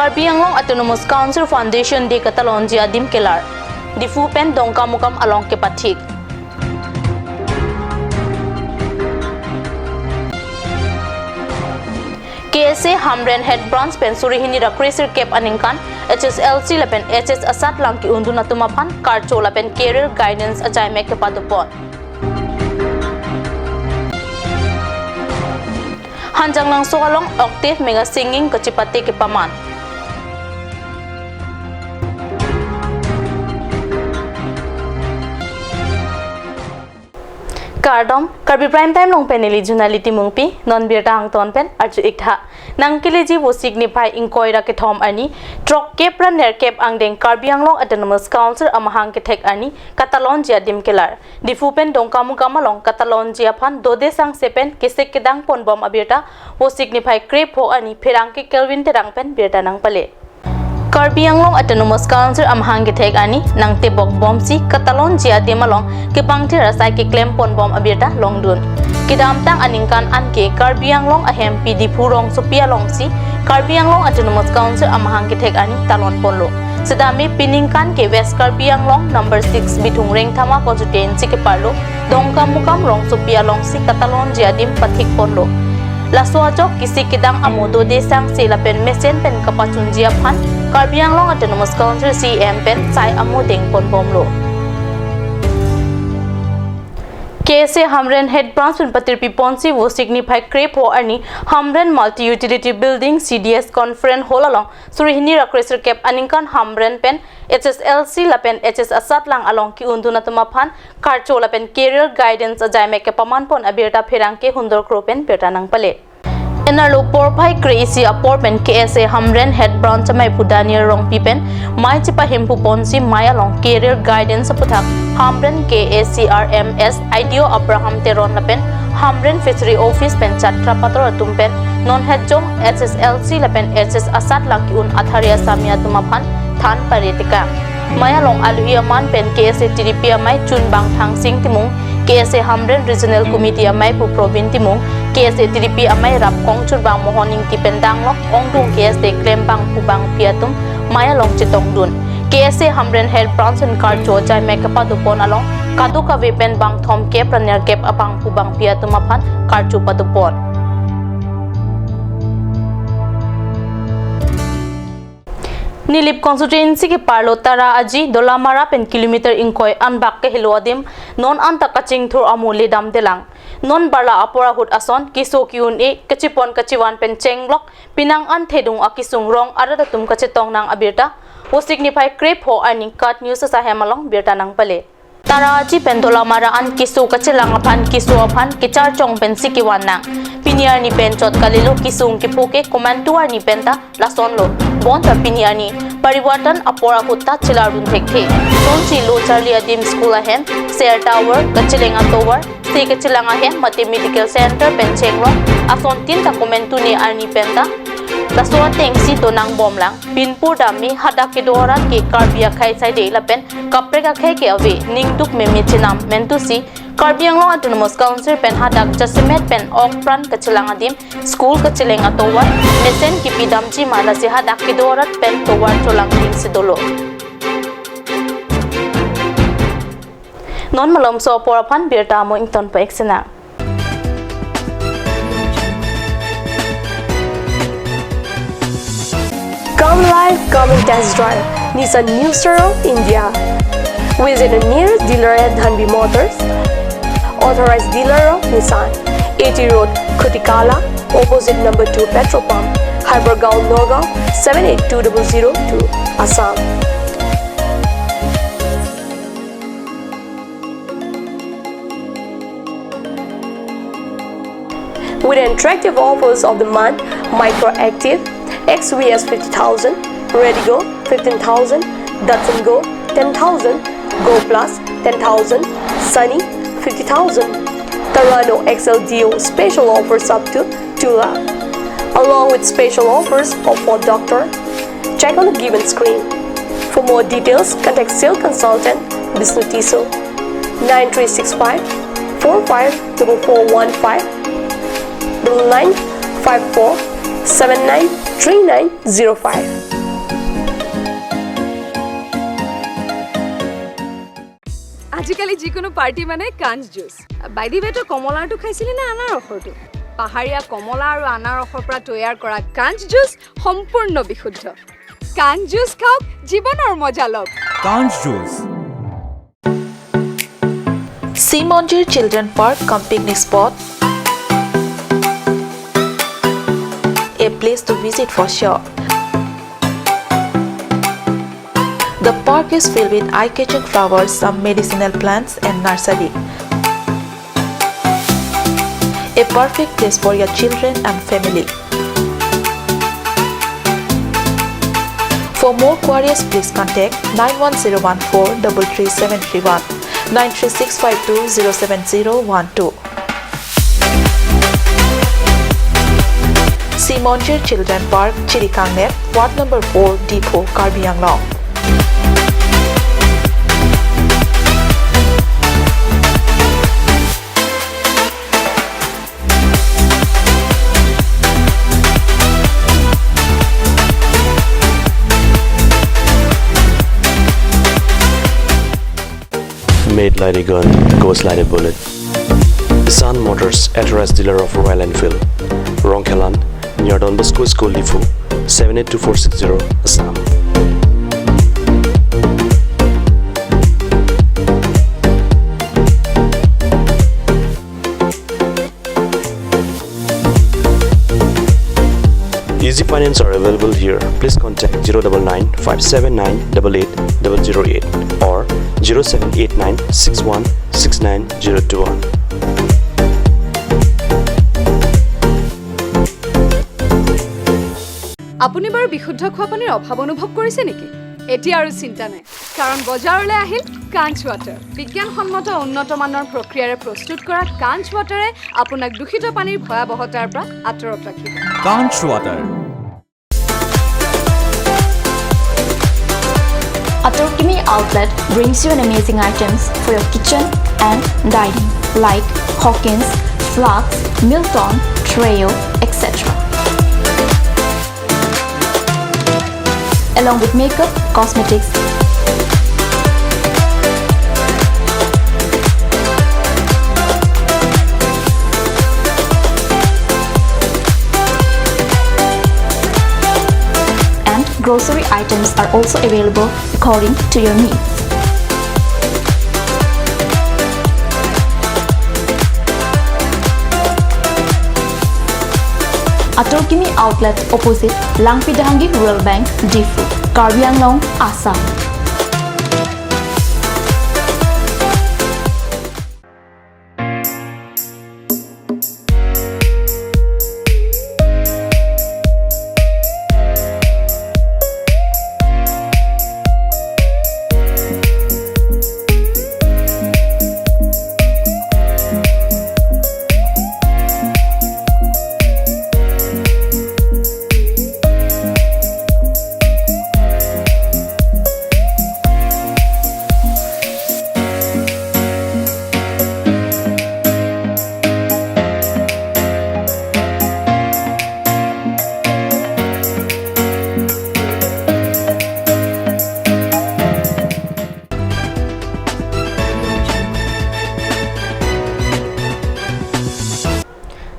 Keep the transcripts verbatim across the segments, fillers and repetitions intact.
Karbi Anglong Autonomous Council Foundation Day katalonji adim kelar. Diphu pen Dongkamukam along kepathik. K S A Hamren Head Branch pen suri hini ra kre sirkep aningkan H S L C lapen H S asatlang ke-undun atum aphan karcho lapen career guidance ajaimek kepadopon. Hanjanglangso along Octave Mega Singing kachipate kepaman. Kardom, Karbi Prime Time along pen neli Junali Timungpi, non birta angton pen arju iktha. Nangkeleji Vosik niphai ingkoi ra kethom arni, throkkep ra nerkep angdeng Karbi Anglong Autonomous Council amahang kethek arni, katalonji adim kelar. Diphu pen Dongkamukam along katalonji aphan dode sangse pen kesik kedang ponbom abirta, Vosik niphai krepho arni pherangke Kelvin Terang pen birta nangpale. Karbi Anglong Autonomous Council amahang kethek arni nangtebok bomsi katalonji adim along kebangthir asai keklem ponbom abirta longdun. Kedamtang aningkan anke Karbi Anglong ahempi Diphu rongsopi alongsi Karbi Anglong Autonomous Council amahang kethek arni talon ponlo. Setame peningkan ke West Karbi Anglong number six Bithung Rengthama constituency keparlo Dongkamukam rongsopi alongsi katalonji adim pathik ponlo. Laso ajok kesik kedang amo dode sangse lapen mesen pen kapachunji aphan Karbi Anglong Autonomous Council C E M pen sai amo deng ponbomlo. K S A Hamren Head Branch pen patirpi ponsi Vosik niphai krepho arni Hamren Multi Utility Building C D S Conference Hall along suri hini ra kre sirkep aningkan Hamren pen H S L C lapen H S asatlang along ke-undun atum aphan karcho lapen career guidance ajaimek kepaman pon abirta pherangke Hundor Kro pen birta nangpale. Inarlo porphai kre-isi apor pen K S A Hamren Head Branch amei pu Daniel Rongpi pen mei chipahemphu ponsi mei along career guidance aputhak Hamren K A C R M S I D O Abraham Teron lapen Hamren Fishery Office pen chatra pator atum pen non hetjong H S L C lapen H S asatlang ke-un athari asami atum aphan than pare tekang. Mei along alohi aman pen K S A Tiripi amei Chunbang Thangsing Timung, K S A Hamren Regional Committee amei pu Probin Timung, K S A Tiripi amei Rapkong Chunbang Mohon Ingti pen danglok ongdung K S A klembang pu bangpi atum mei along chetongdun. K S A Hamren Head Branch pen karcho ajaimek kepadopon along kadokave pen bang thomkep ra nerkep abangphu bangpi atum aphan karcho padopon. Nilip constituency keparlo Tara Aji Dolamara pen kilometer ingkoi anbak kehelo adim non anta kachingthur amo ledamdelang. Non barla apor ahut ason keso ke-un-e kachipon kachivan pen chenglok penang an thedung akesung rong arat atum kachetong nang abirta Vosik niphai krepho arni KAT News asahem along birta nangpale. Tara Aji pen Dolamara an keso kachelang aphan keso aphan kecharchong pensi kevan nang. Pini arni pen chot kalilo kesung kepho ke komantu arni penta lasonlo. Bonta pini arni Parivartan apor ahut ta chelarun thekthe. Sonsi lo charli adim school ahem, cell tower, kacheleng atovar, se kachelang ahem mate medical center pen chenglong asontin ta komantu ne arni penta laso atengsi donangbomlang. Binpur dam me hadak kedo arat ke Karbi akhei saide lapen kaprek akhei ke ave, ningduk meme chenam mentusi Karbi Anglong Autonomous Council pen hadak jasemet pen okpran kachelang adim, school kacheleng atovar, mesen kepidamji ma lasi hadak kedo arat pen tovar cholang dingsi dolo. Non malomso apor aphan birta amo ington pa-ik sinang. Come live, come and test drive Nissan New Star of India. Visit the nearest dealer at Dhanvi Motors, authorized dealer of Nissan, A T Road, Khutikala, opposite number two petrol pump, Hypergaon, Nagaon, seven eight two double zero two, Assam. With attractive offers of the month, Micra Active, X V S fifty thousand, Redigo fifteen thousand, Datsun Go ten thousand, Go Plus ten thousand, Sunny fifty thousand, Terrano X L D O special offers up to two lakh, along with special offers of Ford Doctor. Check on the given screen. For more details, contact sales consultant Bisnu Tisso, nine three six five four five double four one five, double nine five four seven nine three nine zero five. আজিকালি যিকোনো পাৰ্টি মানে কাঞ্চ জুচ। বাইদেৱে তো কমলাৰটো খাইছিলে নে আনাৰসৰটো? পাহাৰীয়া কমলা আৰু আনাৰসৰ পৰা তৈয়াৰ কৰা কাঞ্চ জুচ সম্পূৰ্ণ বিশুদ্ধ। কাঞ্চ জুচ খাওক, জীৱনৰ মজা লওক। Kanch Juice. Simonjir Children Park cum picnic spot, a place to visit for sure. The park is filled with eye-catching flowers, some medicinal plants and nursery. A perfect place for your children and family. For more queries, please contact nine one zero one four double three seven three one, nine three six five two zero seven zero one two. Simonjir Children Park, Chirikangnep, Ward number four, Diphu, Karbi Anglong. Made like a gun, goes like a bullet. Sun Motors, authorized dealer of Royal Enfield. Rongkhelan, near Don Bosco School, Diphu, seven eight two four six zero, Assam. Easy finance are available here. Please contact zero double nine five seven nine double eight double zero eight or zero seven eight nine six one six nine zero two one. আপুনি বাৰু বিশুদ্ধ খোৱা পানীৰ অভাৱ অনুভৱ কৰিছে নেকি? এতিয়া আৰু চিন্তা নাই, কাৰণ বজাৰলৈ আহিল কাঞ্চ ৱাটাৰ। বিজ্ঞানসন্মত উন্নত মানৰ প্ৰক্ৰিয়াৰে প্ৰস্তুত কৰা কাঞ্চ ৱাটাৰে আপোনাক দূষিত পানীৰ ভয়াৱহতাৰ পৰা আঁতৰত ৰাখিব। Kanch Water. Atorkimi Outlet brings you an amazing items for your kitchen and dining, like Hawkins, Flask, Milton, Treo, et cetera, along with makeup, cosmetics, and grocery items are also available according to your needs. Atorkimi Outlet, opposite Langpi Dehangi Rural Bank, Diphu, Karbi Anglong, Assam.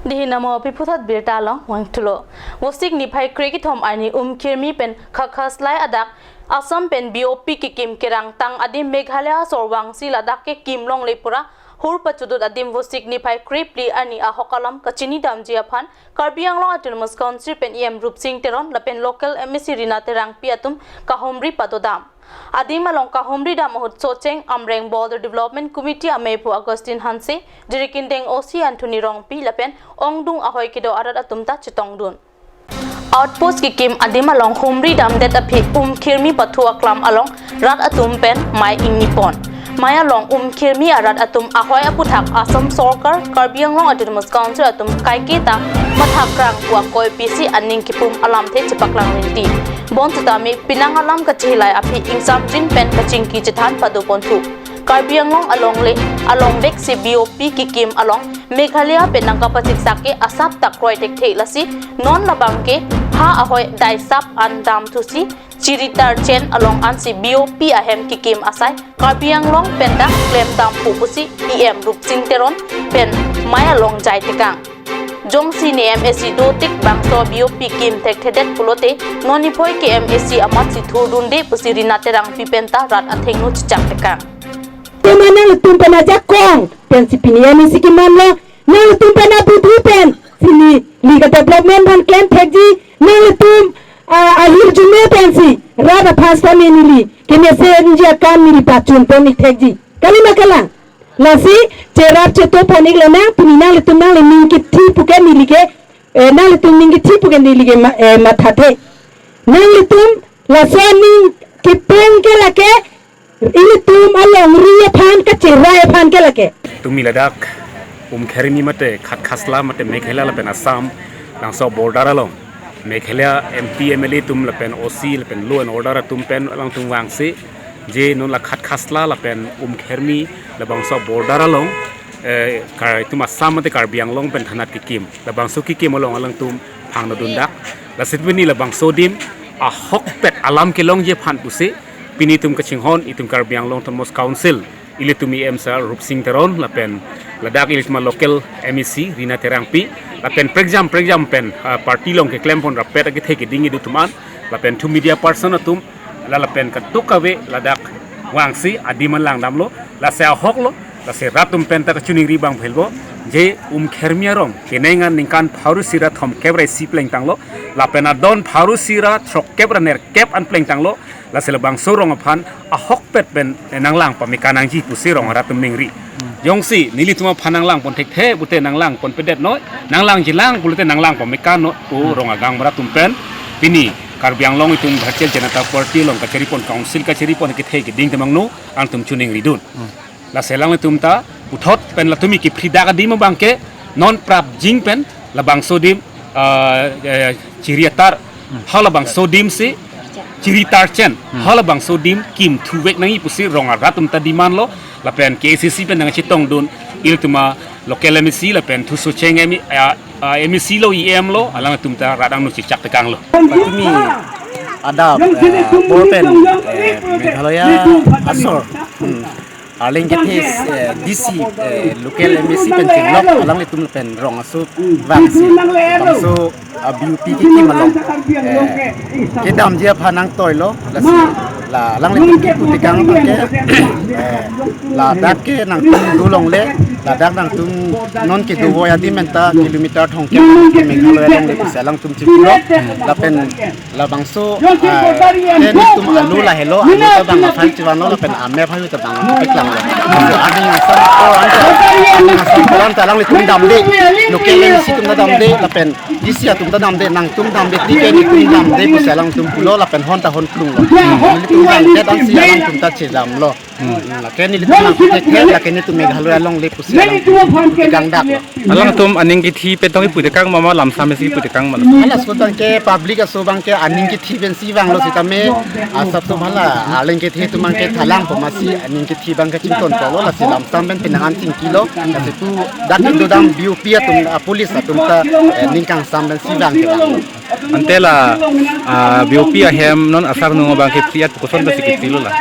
Dei namo piphuthat birta along vangthulo. Vosik niphai kre kethom arni Umkhirmi pen Khakhaslai adak Assam pen B O P kekim kerangtang adim Meghalaya asor vangsi ladak kekim longle pura hur pachudut adim Vosik niphai krephli arni ahok alam kachini damji aphan Karbi Anglong Autonomous Council pen E M Rupsing Teron lapen local M A C Rina Terangpi atum kahumri padodam. Adim along kahumri dam ahut Socheng Amreng Border Development Committee amephu Augustine Hanse, Jirikindeng O C Anthony Rongpi lapen ongdung ahoi kedo arat atum ta chetongdun. Outpost kekim adim along humri damdet aphi Umkhirmi pathu aklam along rat atum pen mei ingni pon. Mei along Umkhirmi arat atum ahoi aputhak Assam Sorkar, Karbi Anglong Autonomous Council atum kaiketa mathak rang pu akoi pisi aning kipum alamthe chepaklang rinti. Bonsitame penang alam kachihilai aphi ingsamjin pen kachingki chethan padoponthu. Karbi Anglong alongle along vek si B O P kekim along Meghalaya pen nangkapachiksak ke asap ta kroi thekthe, lasi non labang ke ha ahoi daisap an damthusi chiri tarchen along ansi B O P ahem kekim asai Karbi Anglong pen ta klemdampo pusi E M Rupsing Teron pen mei along jai tekang. Jongsi ne M A C dotik bangso B O P kim thekthedet pulote non niphoi ke M A C amatsi thurdunde pusi Rina Terangpi pen ta rat athengno chichak tekang. Tema nanglitum pen ajakong pensi pini M A C kemanlo, nanglitum pen abudhi pensi neli ke development aphan klem thekji, nanglitum, ah, ahirjume pensi rat aphan sitame neli kemesen ji akam neli pachun pon-ik thekji. Kali ma kalang? Lasi cherap cheto pon-iklo nang, pini nanglitum nangli ning kithi puke neli ke, eh, nanglitum ning kithi puke neli ke ma-, eh, mathathe. Nanglitum laso aning kepeng ke lake, ilitum alongri aphan kacherai aphan ke lake. Tumi ladak Umkhermi mate Khatkhasla mate Meghalaya lapen Assam labangso border along Meghalaya M P M L A atum lapen O C lapen law and order atum pen alangtum vangsi je non la Khatkhasla lapen Umkhermi labangso border along, eh, kar itum Assam mate Karbi Anglong pen thanat kekim, labangso kekim along alangtum phangno dundak. Lasi pini labangso adim ahokpet alam kelongji aphan pusi pini itum kachinghon itum Karbi Anglong Autonomous Council ilitum E M sir Rupsing Teron lapen ladak ilitum local M A C Rina Terangpi lapen prekjam prekjam pen, ah, party along keklem pon rapet akethe keding idu atum an lapen thu media person atum la lapen katuk kave ladak vangsi adim an langdamlo, lasi ahoklo, lasi rat atum pen ta kachiningri abang phelbo je Umkhermi arong kenengan ningkan pharo isi ra thomkep ra isi plengtanglo lapen adon pharo isi ra throkkep ra nerkep an plengtanglo, lasi labangso arong aphan ahokpet pen, eh, nanglang pameka nangji pusi rong arat atum ningri. Jongsi nelitum aphan nanglang pon thekthe pute nanglang pon pedet noi, nanglangjilang pulote nanglang pameka noi pu rong agang marat atum pen pini Karbi Anglong itum Bharatiya Janata Party along kacheri pon council kacheri pon kethe keding temangno alangtum chiningri dun. Lasi alanglitum ta puthot pen latum kephri dak adim abang ke non prapjin pen labangso adim, ah, eh, chiri atar, halabangso adim si chiri tarchen, halabangso adim kimthu vek nangji pusi rong arat atum ta demand lo, lapen K A C C pen nangchetong dun, ilitum a local M A C lapen thusocheng M A, ah, ah, M A C lo, E M lo, alangtum ta rat angno chichak tekanglo. Patumi adap, eh, bor pen, eh, Meghalaya asor, hmm, arleng kethe, eh, D C, eh, local M A C pen chenglok alanglitum pen rong aso vangsi, bangso, ah, B O P kekim along, eh, kedamji aphan nangtoilo, lasi la alanglitum kipu tekang abang ke, eh, ladak ke nangtum dolongle, ladak nangtum non kedo voi adim pen ta kilometer thomkep Meghalaya alongle pusi alangtum chipulo, lapen labangso, ah, ke nelitum alu lahelo, alu ta bang aphai chivanlo lapen amep aphai ta bang peklanglo. Aning asam ko anta, aning asam ko anta alanglitum damde, local M A C atum ta damde, lapen D C atum ta damde, nangtum damde, tike nelitum damde pusi alangtum pulo, lapen hon ta hon klunglo. Nelitum damde ansi alangtum ta chedamlo. Hmm, lake nelitum nangpu thekthe, lake nelitum Meghalaya alongle pusi alang kangdaklo. Alangtum aning kithi pen tong kipu tekang ma ma lamsam si kipu tekang ma? Hala so tangke public aso abang ke aning kithi pensi vanglo sitame asap so hala arleng kethe atum abang ke thalang po masi aning kithi abang ke chington polo, lasi lamsam pen penang an chingkilo, lasi pu dak kedodam B O P atum, ah, police atum ta, eh, ning kangsam pensi vang ke vanglo. Ante la, ah, B O P ahem non asar nung abang ke phri-at pu koson ta si kiphri lo la?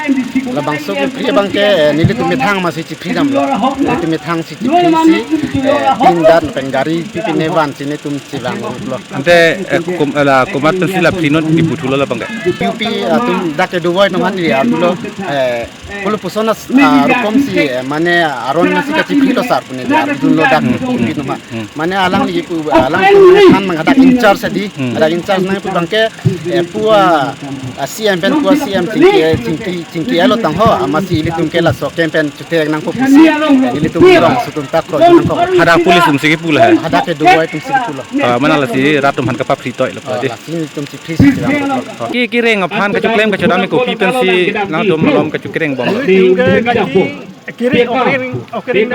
Labangso kephri abang ke, eh, nelitum methang masi chiphri damlo. Nelitum methang si chiphri si, eh, tin dat pen gari pi pine vansi nelitum chevanglo. Ante, eh, kom-, eh, la komat pensi la phri non kipu thulo labang ke? B O P atum dak kedo voi atum aphan neli arjulo, eh, Kolo puson as, ah, rokom si, eh, mane aron si kachiphrilo sar pune de, arjunlo dak, hmm, kopi numa. Hmm. Mane alang ni pu, alang pu mane than mang hadak in charge di, hmm, hadak in charge nangpu abang ke, eh, pu a, ah, C M pen pu a C M chingki, chingki, chingki elo tangho, amatsi ilitum ke laso camp pen chuthe nangpo pusi, eh, ilitum rong aso atum ta kroi nangkok. Hadak police atum si kipu la he? Hadak kedo voi atum si kipulo. Ah, mane lasi rat atum aphan kapaphritoilo, ah, de. Lasi nelitum chipri si chilang lo. Ke, kereng aphan kachoklem kachodam kopi pensi nangtum malom kachokereng bom? Kereng, okereng, okereng,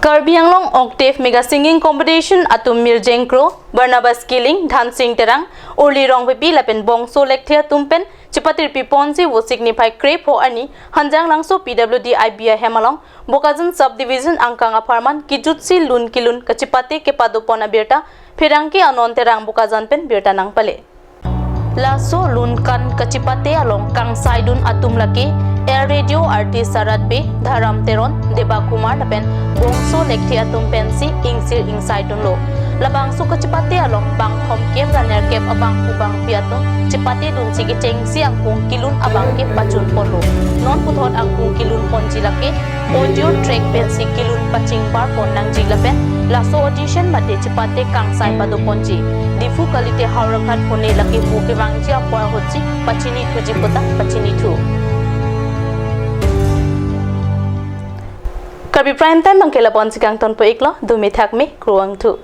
Karbi Anglong Octave Mega Singing Competition atum Mirjeng Kro, Barnabas Killing, Dhansing Terang, Urli Rongpipi lapen Bongso Lekthe atum pen chepatiri ponsi Vosik niphai krepho arni Hanjanglangso P W D I B ahem along Bokajan Subdivision angkang apharman kejutsi lun kelun kachepate kepadopon abirta pherangke Anon Terang Bokajan pen birta nangpale. Laso lun kelun kachepate along kangsaidun atum lake Air Radio artist Sarat Bey, Dharam Teron, Deba Kumar lapen Bongso Lekthe atum pensi ingsir ingsaidunlo. Labangso kachepate along bang thomkep ra nerkep abangphu bangphi atum chepatedunsi kechengsi angkung kelun abang ke pachunponlo. Non puthot angkung kelunponji lake audio track pensi kelun pachingbarpon nangji lapen laso audition mate chepate kangsai padoponji. Diphu kalite Howraghat phone lake mu kevangji apor ahutsi pachinithuji puta pachinithu. Karbi Prime Time bangke lapu-ansi kangtonpo iklo, dome thakme, kurvangthu.